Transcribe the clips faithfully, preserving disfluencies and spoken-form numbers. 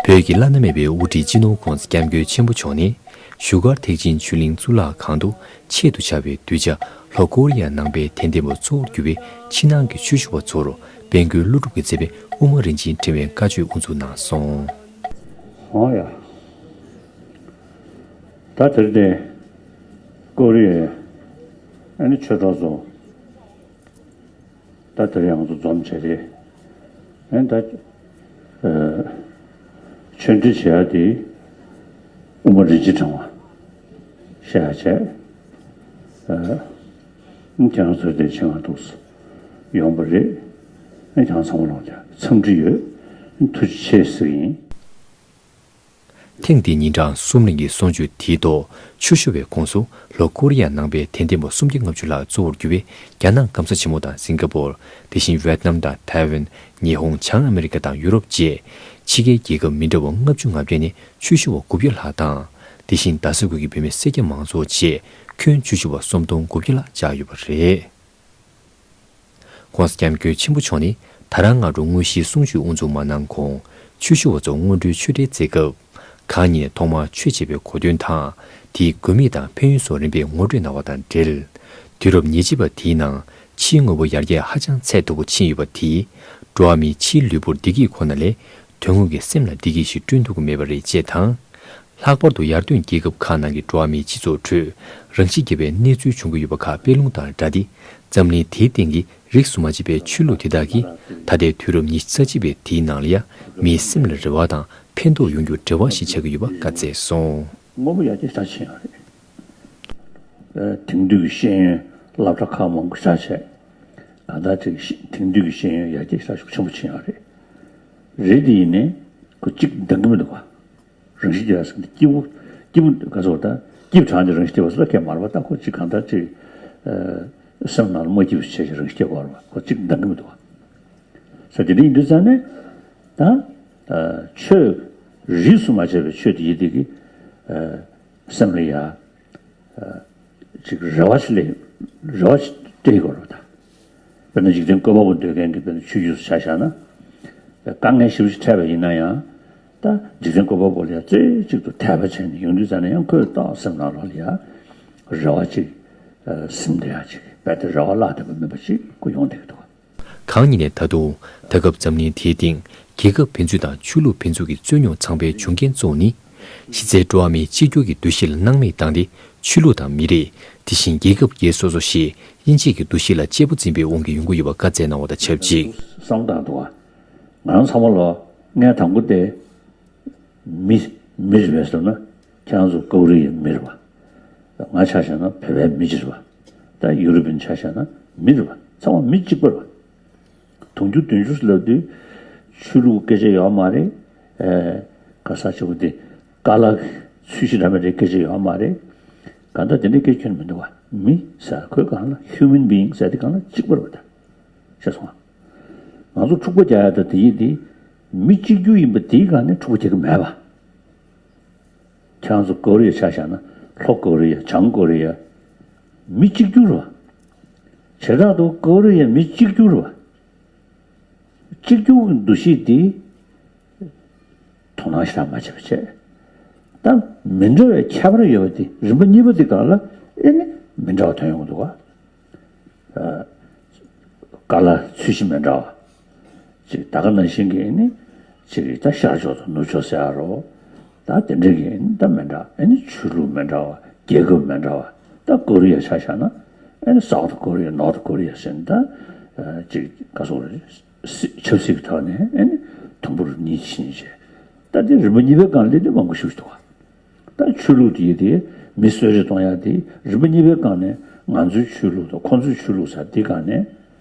བོད་ཀྱི་བླ་ན་མེད་པའི་དབུ་ཁྲིད་སྤྱི་ནོར་༧གོང་ས་༧སྐྱབས་མགོན་ཆེན་པོ་མཆོག་ནས་བཞུགས་སྒར་ཐེག་ཆེན་ཆོས་གླིང་གཙུག་ལག་ཁང་དུ་ཆེད་དུ་བཅར་བའི་གདུལ་བྱ་ལྷོ་ཀོ་རི་ཡ་ནང་པའི་དད་ལྡན་པ་གཙོ་བོར་གྱུར་པའི་ཕྱི་ནང་གི་ཆོས་ཞུ་བ་ཚོར་དཔལ་མགོན་ཀླུ་སྒྲུབ་ཀྱིས་མཛད་པའི་དབུ་མ་རིན་ཆེན་ཕྲེང་བའི་བཀའ་ཆོས་དབུ་འཛུགས་གནང་སོང་། ཨོ་ཡ། ད་དེར་བརྟེན་ཀོ་རི་ཡའི་ཨ་ནི་ཆོས་གྲོགས་ཚོ། ད་དེ་རིང་ང་ཚོ་འཛོམས་བྱས་ཏེ། ཨན་ད། ཨ། ཆོས་འབྲེལ་བྱེད་ཡ་དེ། དབུ་མ་རིན་ཆེན་ཕྲེང་བ། བཤད་ཡ་བྱས། ཨ། ཁྱེད་རང་ཚོ་དེ་ཆེད་མངགས་འདུག་ཡོང་པ་རེད། ཨན་ཁྱེད་རང་ཚང་མ་ལོག་ཀྱང་འཚམས་འདྲི་ཡོད། ཐུགས་རྗེ་ཆེ་ཟེར་གྱི་ཡིན། ཐེངས་འདིའི་ཉིན་གྲངས་གསུམ་རིང་གི་གསུང་ཆོས་དེའི་ཐོག་ཆོས་ཞུ་བའི་ཁོངས་སུ་ལྷོ་ཀོ་རི་ཡ་ནང་པའི་དད་ལྡན་པ་སུམ་བརྒྱ་ལྔ་བཅུ་ལྷག་གཙོ་བོར་གྱུར་པའི་རྒྱ་ནག་སྐམ་ས་ཆེན་མོ་དང་སིང་ག་པོར། དེ་བཞིན་ཝེད་ནམ་དང་ཐའེ་ཝན། ཉི་ཧོང་། བྱང་ཨ་མེ་རི་ཀ་དང་ཡུ་རོབ་བཅས་ཕྱི་རྒྱལ་རྒྱལ་ཁབ་མི་འདྲ་བ་ལྔ་བཅུ་ང་བརྒྱད་ནས་ཆོས་ཞུ་བ་དགུ་བརྒྱ་ལྷག་དང་། དེ་བཞིན་རྡ་ས་ཁུལ་གྱི་བོད་མི་སེར་སྐྱ་མང་ཚོགས་བཅས་ཁྱོན་ཆོས་ཞུ་བ་སུམ་སྟོང་དགུ་བརྒྱ་ལྷག་བཅར་ཡོད་པ་རེད། ྋགོང་ས་ྋསྐྱབས་མགོན་ཆེན་པོ་མཆོག་ནི་ད་རང་སྔ་དྲོ་དངོས་གཞིའི་གསུང་ཆོས་དབུ་འཛུགས་མ་གནང་གོང་ཆོས་ཞུ་བ་ཚོ་སྔོན་འགྲོའི་ཆོས་འབྲེལ་བསྩལ་སྐབས། གང་ཉིད་ནས་ཐོག་མར་ཆོས་བྱེད་པའི་གོ་དོན་དང་། དེའི་དགོས་དམིགས་དང་ཕན་ཡོན་སོགས་རིམ་པས་ངོ་སྤྲོད་གནང་བ་དང་འབྲེལ། དུས་རབས་ཉེར་གཅིག་པ་དེའི་ནང་ཕྱིའི་དངོས་པོ་ཡར་རྒྱས་ཧ་ཅང་ཚད་མཐོ་པོ་ཕྱིན་ཡོད་པ་དེས། འགྲོ་བ་མིའི་ཕྱིའི་ལུས་པོར་བདེ་སྐྱིད་ཁོ་ན་ལས། དོན་དངོས་ཀྱི་སེམས་ལ་བདེ་སྐྱིད་ཞིག་བསྐྲུན་ཐུབ་ཀྱི་མེད་པ་རེད་ཅེས་དང་། ལྷག་པར་དུ་ཡར་ཐོན་རྒྱལ་ཁབ་ཁག་ནང་གི་འགྲོ་བ་མིའི་སྤྱི་ཚོགས་ཁྲོད་རང་ཤི་བརྒྱབ་པའི་གནས་ཚུལ་བྱུང་གི་ཡོད་པ་ཁག་དཔེ་ལུང་དང་སྦྲགས་ཏེ། འཛམ་གླིང་དེའི་སྟེང་གི་རིགས་སུ་མ་ཆད་པའི་ཆོས་ལུགས་དེ་དག་གིས་ད་ལྟའི་དུས་རབས་ཉི་ཤུ་རྩ་གཅིག་པའི་དེའི་ནང་ལ་ཡང་མིའི་སེམས་ལ་རེ་བ་དང་ཕན་ཐོགས་ཡོང་རྒྱུར་འབྲེལ་བ་ཞིག་ཆགས་ཀྱི་ཡོད་པ་བཀའ་སྩལ་སོང་། དངོས་པོ་ཡར་རྒྱས་ཤ་ཆེན་ཡོད་རེད། དེང་དུས་ཀྱི་ཤེས་ཡོན་སློབ་གྲྭ་ཁག་མང་པོ་ཆགས་བྱས། གང་ལྟར་ཅིག་ཤེས་དེང་དུས་ཀྱི་ཤེས་ཡོན་ཡར་རྒྱས་ཤ་ཤུགས་ཆེན་པོ་ཕྱིན་ཡོད་རེད། རེད་དེ་ཡིན་ནའི་ཁོ་གཅིག་འདང་གི་མི་འདུག་ག་རང་ཤི་རྒྱག་ཟེར་ནས་སྐྱིད་པོ་སྐྱིད་པོ་ག་ཚོད་ད་སྐྱིད་པོ་དྲགས་ནས་རང་ཤི་རྒྱག་པ་ཟེར་ལ་སྐད་མ་རེད་པ། ད་ཁོ་གཅིག་གང་ལྟར་ཅིག་སེམས་ནང་ལ་མ་སྐྱིད་པ་བྱས་ཤིང་རང་ཤི་རྒྱག་པ་རེད་པ། ཁོ་གཅིག་འདང་གི་མི་འདུག་ག་ས་དེ་འདྲ་ཡིན་དུས་ཙང་ནས་ད་ཆོས་རིས་སུ་མ་ཆད་པའི་ཆོས་དེ་ཡིན་དེ་གི་སེམས་ལ་ཡ། ཅིག་རེ་བ་ཞིག་ལས་རེ་བ་ཞིག་སྤྲད་དགོས་རེད་ད། དཔེར་ན་འཇིག་རྟེན་བཀོད་པ་པོ་འདོད་མཁན་གྱི་དཔེར་ན་ཆོས་བརྒྱུད་སུ་ཆ་བཞག་ན། དཀའ་ངལ་ཞེ་པོ་ཞིག་འཕྲད་པ་ཡིན་ན་ཡང་། ད་འཇིག་རྟེན་བཀོད་པ་པོ་ལ་ཡང་རྩེ་གཅིག་ཏུ་དད་པ་བྱས་ནས་ཡོང་དུས་ཙང་ནས་ཡང་ཁོའི་ཏོག་སེམས་ནང་ལོགས་ལ་ཡང་རེ་བ་ཅིག་སིམ་བསྡད་ཡ་ཅིག་རྦད་དེ་རེ་བ་བརླག་བསྡད་པ་མིན་པ་ཅིག་ཁོ་ཡོང་བསྡད་ཀྱི་འདུག་ག་གང་ཉིད་ནས་ད་དུང་ད་སྐབས་འཛམ་གླིང་དེའི་སྟེང་རྒྱལ་ཁབ་ཕན་ཚུན་དང་ཆོས་ལུགས་ཕན་ཚུན་གྱི་རྩོད་རྙོག་ཚང་པའི་འབྱུང་རྐྱེན་གཙོ་བོ་ནི། གཞི་རྩའི་འགྲོ་བ་མིའི་གཅིག་གྱུར་གྱི་འདུ་ཤེས་ལ་སྣང་མེད་བཏང་སྟེ་ཆོས་ལུགས་དང་མི་རིགས། དེ་བཞིན་རྒྱལ་ཁབ་སྒེར་སོ་སོ་ཞེས་དབྱེ་འབྱེད་ཀྱི་འདུ་ཤེས་ལ་དཔྱད་པ་འཛིན་པའི་དབང་གིས་ཡོང་གི་ཡོད་པ་བཀའ་སྩལ་གནང་བ་དང་ཆབས་ཅིག་བསམ་བཏང་འདུག་ག་ང་རང་ཚང་མ་ལོ་ངས་དང་པོ་དེ། མི་མི་རེད་པས་ཟེར་ན་ཁྱེད་རང་ཚོ་ཀོ་རི་ཡའི་མི་རེད་པ། ང་ཆ་བཞག་ན་བོད་པའི་མི་ཅིག་རེད་པ། ད་ཡུ་རོབ་པའི་ཆ་བཞག་ན་མི་རེད་པ། ཚང་མ་མི་གཅིག་པ་རེད་པ། དུང་ཕྱུར་བདུན་ཅུ་ལབ་དུས་ཆོས་ལུགས་སྐད་ཆ་ཡོད་མ་རེད། ཨེ། ག་ས་ཆེ་བོ་དེ་ཀ་ལ་ཚུལ་ཤིང་འདྲ་མི་འདྲའི་སྐད་ཆ་ཡོད་མ་རེད། གང་ལྟར་དེ་འདྲའི་སྐད་ཆ་ཁྱོན་མི་འདུག་པ། མི་ཟེར་ཁོའི་སྒང་ལ་human being་ཟེར་དེ་སྒང་ལ་གཅིག་པ་རེད་པ། ད་ཤེས་སོང་ང་། ང་ཚོ་འཁྲུག་པ་རྒྱག་ཡ་ད་དེ་ཡིན་དེ། མི་གཅིག་གྱུར་ཡིན་པ་དེའི་སྒང་ནས་འཁྲུག་པ་རྒྱག་གི་མེད་པ། ཁྱེད་རང་ཚོ་ཀོ་རི་ཡ་ཆ་བཞག་ན་ལྷོ་ཀོ་རི་ཡ་བྱང་ཀོ་རི་ཡ། མི་གཅིག་གྱུར་རེད་པ། བྱེ་བྲག་ཏུ་ཀོ་རི་ཡ་མི་གཅིག་གྱུར་རེད་པ། གཅིག་གྱུར་གྱི་འདུ་ཤེས་དེ་དོ་སྣང་ཞེ་དྲག་མ་བྱས་པ་བྱས། ད་མི་འདྲ་བའི་ཁྱད་པར་ཡོད་པ་དེ་རིམ་པ་གཉིས་པ་དེ་སྒང་ལ་ཨེ་ནི་མི་འདྲ་བ་ཐོན་ཡོང་གི་འདུག་ག་ཀ་ལ་ཚུལ་ཤིང་མི་འདྲ་བ། ཅིག་ད་ག་ནང་བཞིན་གྱི་ཨེ་ནི་ཅིག་ད་ཤར་ཕྱོགས་དང་ནུབ་ཕྱོགས་ཟེར་ཡ་རོ། ད་དེ་འདྲ་གི་ཨེ་ནི་ད་མི་འདྲ་ཨེ་ནི་ཆོས་ལུགས་མི་འདྲ་བ་རྒྱལ་ཁབ་མི་འདྲ་བ། ད་ཀོ་རི་ཡ་ཆ་བཞག་ན་ཨེ་ནི་South Korea North Korea་ཟེར་ནས་ད་ཅིག་ག་སོགས་རེད། ཆབ་སྲིད་ཀྱི་ཐོག་ནས་ཨེ་ནི་དུམ་བུར་གཉིས་ཕྱིན་བྱས། ད་དེ་རིམ་པ་གཉིས་པའི་སྒང་སླེབས་དུས་མང་པོ་ཞིག་འདུག་ག་ད་ཆོས་ལུགས་དེ་ཡིན་དེ་མི་གསོད་རེས་གཏོང་ཡ་དེ་རིམ་པ་གཉིས་པའི་སྒང་ནས་ང་ཚོའི་ཆོས་ལུགས་དང་ཁོང་ཚོའི་ཆོས་ལུགས་ཟེར་དེ་སྒང་ནས།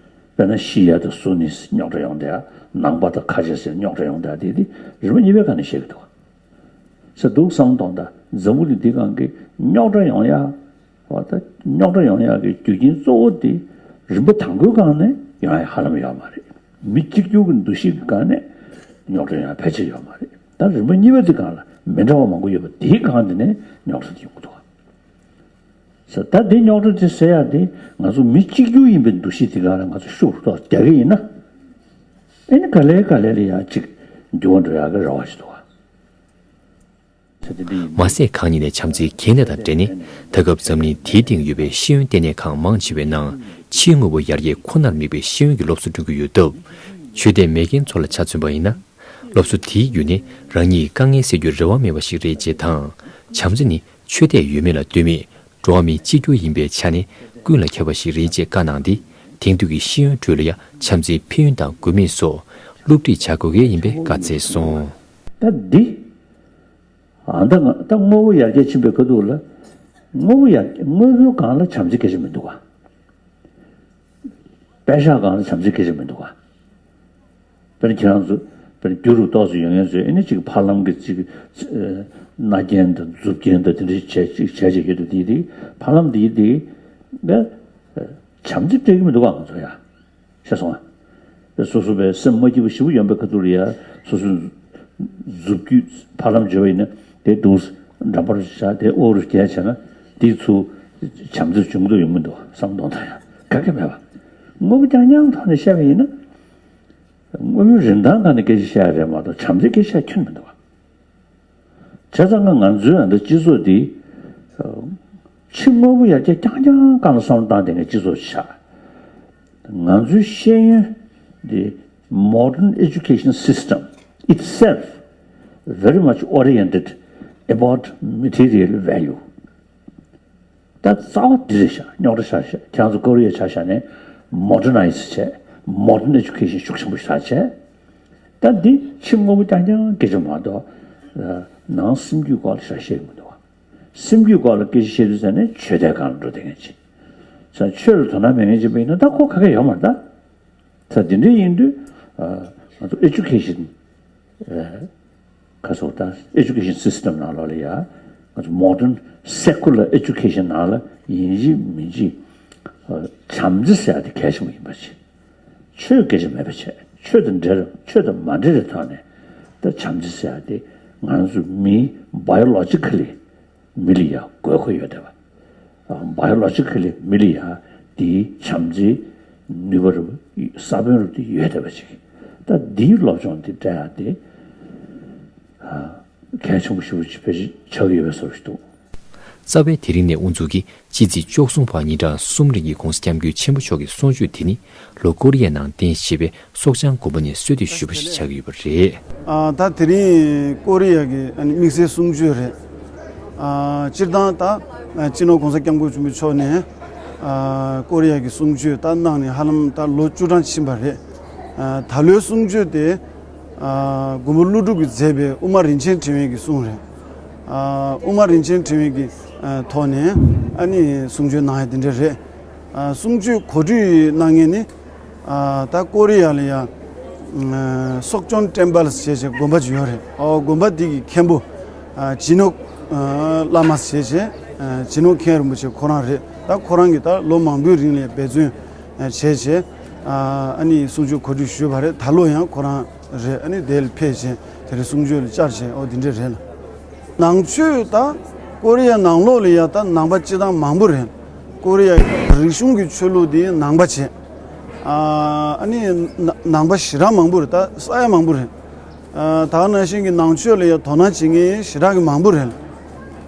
དཔེར་ན་ཤི་ཡ་དང་སུ་ནི་རྙོག་དྲ་ཡོང་དེ་ཡ། ནང་པ་དང་ཁ་ཆེ་ཟེར་རྙོག་དྲ་ཡོང་དེ་ཡ་དེ་དེ་རིམ་པ་གཉིས་པའི་སྒང་ནས་བཤད་ཀྱི་འདུག་ག་ཟེར་འདུག་བསམ་གཏོང་ད་འཛམ་བུ་གླིང་འདི་སྒང་གི་རྙོག་དྲ་ཡོང་ཡ། འོ་ད་རྙོག་དྲ་ཡོང་ཡག་གི་རྒྱུ་རྐྱེན་གཙོ་བོ་དེ་རིམ་པ་དང་པོའི་སྒང་ནས་ཡོང་ཡ་ཧ་ལམ་ཡོད་མ་རེད། མི་གཅིག་གྱུར་གྱི་འདུ་ཤེས་ཀྱི་སྒང་ནས་རྙོག་དྲ་ཡོང་ཡ་ཕལ་ཆེར་ཡོད་མ་རེད། ད་རིམ་པ་གཉིས་པ་དེ་སྒང་ལ་མི་འདྲ་བ་མང་པོ་ཡོད་པ་དེའི་སྒང་དེ་ནས་རྙོག་དྲ་དེ་ཡོང་གི་འདུག་ཟེར། ད་དེ་རྙོག་དྲ་དེ་སེལ་ཡ་དེ་ང་ཚོ་མི་གཅིག་གྱུར་ཡིན་པའི་འདུ་ཤེས་དེ་སྒང་ལ་ང་ཚོ་ཤུགས་རུ་ཏོག་རྒྱག་གི་ཡིན་ན། ཨེ་ནི་ག་ལེ་ག་ལེ་ལ་ཡ་གཅིག་འགྱུར་བ་འགྲོ་ཡག་གི་རེ་བ་ཞིག་འདུག་ག་མ་ཟད། གང་ཉིད་ནས་བྱམས་བརྩེའི་གལ་གནད་དང་འབྲེལ་ནས། ད་སྐབས་འཛམ་གླིང་འདིའི་སྟེང་ཡོད་པའི་ཤེས་ཡོན་ལྟེ་གནས་ཁང་མང་ཆེ་བའི་ནང་ཕྱིའི་དངོས་པོ་ཡར་རྒྱས་ཁོ་ནར་དམིགས་པའི་ཤེས་ཡོན་གྱི་སློབ་གསོ་སྤྲོད་ཀྱི་ཡོད་སྟབས། ཆོས་དད་མེད་མཁན་ཚོ་ལ་ཆ་མཚོན་པ་ཡིན་ན། སློབ་གསོ་དེའི་བརྒྱུད་ནས་རང་ཉིད་དཀའ་ངལ་སེལ་རྒྱུར་རེ་བ་མེད་པ་ཞིག་རེད་ཅེས་དང་། བྱམས་བརྩེ་ནི་ཆོས་དད་ཡོད་མེད་ལ་ལྟོས་མེད། འགྲོ་བ་མིའི་གཅིག་གྱུར་ཡིན་པའི་ཆ་ནས་ཀུན་ལ་ཁྱབ་པ་ཞིག་རེད་ཅེས་བཀའ་གནང་སྟེ། དེང་དུས་ཀྱི་ཤེས་ཡོན་ཁྲོད་ལ་ཡང་བྱམས་བརྩེའི་ཕན་ཡོན་དང་དགོས་མེད་སོགས་སློབ་ཁྲིད་བྱ་དགོས་གལ་ཡིན་པའི་བཀའ་སྩལ་སོང་། ད་འདི། ཨ། ད་ང་ད་དངོས་པོ་ཡར་རྒྱས་ཕྱིན་པའི་ཁ་ཐུག་ལ། དངོས་པོ་ཡར་དངོས་པོའི་སྒང་ལ་བྱམས་བརྩེ་སྐད་ཆ་མི་འདུག་ག། པད་ཤག་སྒང་ལ་བྱམས་བརྩེ་སྐད་ཆ་མི་འདུག་ག། དཔེར་ན་ཁྱེད་རང་ཚོ་དཔེར་ན་རྒྱུ་རུ་ཏོག་ཙམ་ཡོད་མཁན་ཚོས་ཨེ་ནི་ཅིག་ཕ་ལམ་གྱི་ཅིག་ཨ། མནའ་གན་དང་མཛུབ་གན་དང་དེ་འདྲ་བྱས་ཅིག་བྱས་བྱས་ཡོད་དུ་དེ་དེ་ཕ་ལམ་དེ་དེ་ཨ། བྱམས་བརྩེ་སྤྲད་ཀྱི་མི་འདུག་ག་ང་ཚོ་ཡ། ཤེས་སོང་ཨ། སོ་སོ་བའི་སེམས་མ་སྐྱིད་པ་ཞེ་པོ་ཡོང་པའི་ཁ་ཐུག་ལ་ཡ། སོ་སོའི་མཛུབ་གུས་ཕ་ལམ་བྱོས་པ་ཡིན་ན་དེ་འདུག་འགྲམ་པར་བཞག་དེ་ཨོ་རུ་བརྒྱལ་བྱས་ན་དེ་ཚུར་བྱམས་བརྩེ་བྱུང་གི་འདུག་ཡོང་གི་འདུག་བསམ་གཏོང་དང་ཡ་ག་གེ་མེད་པ། དངོས་པོ་རྐྱང་རྐྱང་ཐོག་ནས་བཤད་པ་ཡིན་ན། དངོས་པོའི་རིན་ཐང་སྒང་ནས་སྐད་ཆ་བཤད་ཡ་རེད་མ་གཏོགས་བྱམས་བརྩེ་སྐད་ཆ་བཤད་ཁྱོན་མི་འདུག་བ། བྱས་ཙང་ང་ང་ཚོའི་ཨ་འདི་སྤྱི་ཚོགས་འདི། ཕྱི་དངོས་པོ་ཡར་རྒྱས་རྐྱང་རྐྱང་སྒང་ལ་བསམ་བློ་བཏང་བསྡད་མཁན་སྤྱི་ཚོགས་ཤིག་ཆགས། ང་ཚོའི་ཤེས་ཡོན་འདི། Modern education system itself very much oriented about material value. ད་རྩ་བ་འདི་རེད་ཤག་རྙོག་དྲ་ཆགས་ཤག་ཁྱེད་རང་ཚོ་ཀོ་རི་ཡ་ཆ་བཞག་ནས་མོ་ཌར་ནའི་ཛི་བྱས། མོ་ཌརན་ཨེ་ཇུ་ཁེ་ཤན་ཤུགས་ཆེན་པོ་ཞིག་ཆགས་བྱས། ད་འདི་ཕྱི་དངོས་པོ་རྐྱང་རྐྱང་སྐད་ཆ་མ་གཏོགས། ནང་སེམས་རྒྱུད་སྐོར་ལ་ཞེ་དྲག་བཤད་ཀྱི་མི་འདུག་བ། སེམས་རྒྱུད་སྐོར་ལ་སྐད་ཆ་བཤད་དུས་ཙ་ནས་ཆོས་དད་སྒང་ལ་འགྲོ་བསྡད་མཁན་ཅིག་ས་ཆོས་ལ་དོ་སྣང་མེད་མཁན་ཅིག་པ་ཡིན་ན་ད་ཁོ་ག་གེ་ཡོད་མ་རེད་ད། ས་འདི་འདྲ་ཡིན་དུས། ང་ཚོ་ཨེ་ཇུ་ཁེ་ཤན། ཁ་སོགས་དང་ཨེ་ཇུ་ཁེ་ཤན་སིས་ཊམ་ནང་ལོགས་ལ་ཡ། ང་ཚོ་མོ་ཌརན་སེ་ཀུ་ལར་ཨེ་ཇུ་ཁེ་ཤན་ནང་ལ་ཡིན་གཅིག་མིན་གཅིག་བྱམས་བརྩེ་ཟེར་ཡ་དེ་གལ་ཆེན་པོ་ཡིན་པ་ཅིག་ཆོས་སྐད་ཆ་མེད་པ་བྱས། ཆོས་དང་འབྲེལ་རེད་ཆོས་དང་མ་འབྲེལ་རེད་ཐོག་ནས། ད་བྱམས་བརྩེ་ཟེར་ཡ་དེ་ང་ཚོ་མིའི་བ་ཡོ་ལོ་ཇི་ཀ་ལི་མི་ལ་ཡ་དགོས་མཁོ་ཡོད་བསྡད་པ། བ་ཡོ་ལོ་ཇི་ཀ་ལི་མི་ལ་ཡ་དེའི་བྱམས་བརྩེའི་ནུས་པ་རུ་ས་བོན་རུ་དེ་ཡོད་བསྡད་པ་ཅིག་ད་འདིའི་སློབ་སྦྱོང་དེ་སྤྲད་ཡ་དེ་གལ་ཆེན་པོ་ཞེ་པོ་ཅིག་ཕལ་ཆེར་ཆགས་ཀྱི་ཡོད་པའི་བཟོ་ཞིག་འདུག་རྩ་བའི་དེ་རིང་ནས་དབུ་འཛུགས་ཀྱིས་ཕྱི་ཚེས་བཅུ་གསུམ་བར་ཉིན་གྲངས་གསུམ་རིང་གི་༧གོང་ས་༧སྐྱབས་མགོན་ཆེན་པོ་མཆོག་གི་གསུང་ཆོས་དེ་ནི་ལྷོ་ཀོ་རི་ཡའི་ནང་རྟེན་གཞི་བྱས་པའི་སོག་ཅང་དགོན་པ་ནས་གསོལ་འདེབས་ཞུས་པ་ཞིག་ཆགས་ཀྱི་ཡོད་པ་རེད། ཨ། ད་དེ་རིང་ཀོ་རི་ཡ་གི་ཨ་ནི་དམིགས་བསལ་གསུང་ཆོས་རེད། ཨ། སྤྱིར་བཏང་ད་སྤྱི་ནོར་༧གོང་ས་༧སྐྱབས་མགོན་ཆེན་པོ་མཆོག་ནས་ཨ། ཀོ་རི་ཡ་གི་གསུང་ཆོས་ད་གནང་ནས་ཧ་ལམ་ད་ལོ་བཅུ་གྲངས་ཕྱིན་པ་རེད། ཨ། ད་ལོའི་གསུང་ཆོས་དེ་ཨ། མགོན་པོ་ཀླུ་སྒྲུབ་ཀྱིས་མཛད་པའི་དབུ་མ་རིན་ཆེན་ཕྲེང་བའི་གི་གསུང་རེད། ཨ། དབུ་མ་རིན་ཆེན་ཕྲེང་བའི་གི་ཨ། ཐོག་ནས་ཨ་ནི་གསུང་ཆོས་གནང་ཡ་དེ་འདྲ་རེད། ཨ། གསུང་ཆོས་གོ་སྒྲིག་གནང་མཁན་ནི། ཨ། ད་ཀོ་རི་ཡ་ལ་ཡ། ཨ། སོག་ཅོན་ཊེམ་པལ་ཞེས་བྱས་དགོན་པ་ཅིག་ཡོད་རེད། ཨོ། དགོན་པ་འདི་གི་མཁན་པོ། ཨ། ཇི་ནོ། ཨ། བླ་མ་ཞེས་བྱས། ཨ། ཇི་ནོ་མཁན་རིན་པོ་ཆེ་ཁོ་རང་རེད། ད་ཁོ་རང་གིས་ད་ལོ་མང་པོའི་རིང་ལ་འབད་བརྩོན་བྱས་བྱས། ཨ། ཨ་ནི་གསུང་ཆོས་གོ་སྒྲིག་ཞུས་པ་རེད། ད་ལོ་ཡང་ཁོ་རང་རེད། ཨ་ནི་དེ་ལ་ཕེབས་བྱས་དེ་རིང་གསུང་ཆོས་ལ་བཅར་བྱས། ཨོ། འདི་འདྲ་རེད་ལ། ནང་ཆོས་ད་ཀོ་རི་ཡ་ནང་ལོགས་ལ་ཡ་ད་ནང་པ་སྤྱི་བཏང་མང་པོ་རེད། ཀོ་རི་ཡ་རིག་གཞུང་གི་ཆོས་ལུགས་དེ་ནང་པ་བྱས། ཨ། ཨ་ནི་ན་ནང་པ་ཞེ་དྲག་མང་པོ་རེད། ད་ས་ཡ་མང་པོ་རེད། ཨ། ད་ག་ནང་བཞིན་གྱི་ནང་ཆོས་ལ་ཡ་དོ་སྣང་བྱེད་མཁན་ཞེ་དྲག་གི་མང་པོ་རེད།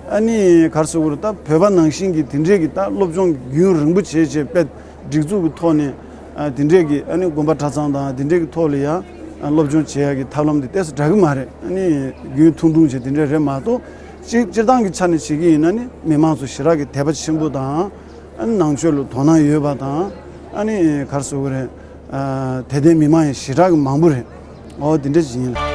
ཨ་ནི་ག་རེ་ཟེར་དགོས་རེད། ད་བོད་པ་ནང་བཞིན་གྱི་དེ་འདྲས་ཀྱི་ད་སློབ་སྦྱོང་རྒྱུན་རིང་པོ་བྱས་བྱས་དཔེ་སྒྲིག་འཛུགས་ཀྱི་ཐོག་ནས། ཨ། དེ་འདྲས་ཀྱི་ཨ་ནི་དགོན་པ་གྲྭ་ཚང་དང་དེ་འདྲས་ཀྱི་ཐོག་ལ་ཡ། ཨ། སློབ་སྦྱོང་བྱེད་ཡ་གི་ཐབས་ལམ་དེ་ཏོག་ཙམ་འདྲ་གི་མ་རེད། ཨ་ནི་རྒྱུན་ཐུང་ཐུང་བྱས་དེ་འདྲས་རེད་མ་གཏོགས། སྤྱིར་སྤྱིར་བཏང་གི་ཆ་ནས་བྱེད་ཀྱི་ཡིན་ན་ནི་མི་མང་ཚོ་ཞེ་དྲག་གི་དད་པ་ཆེན་པོ་དང་། ཨ་ནི་ནང་ཆོས་ལ་དོ་སྣང་ཡོད་པ་དང་། ཨ་ནི་ག་རེ་ཟེར་དགོས་རེད། ཨ། དད་ལྡན་མི་མང་ཡང་ཞེ་དྲག་གི་མང་པོ་རེད། ཨོ། དེ་འདྲ་ཞིག་ཡིན་ལ།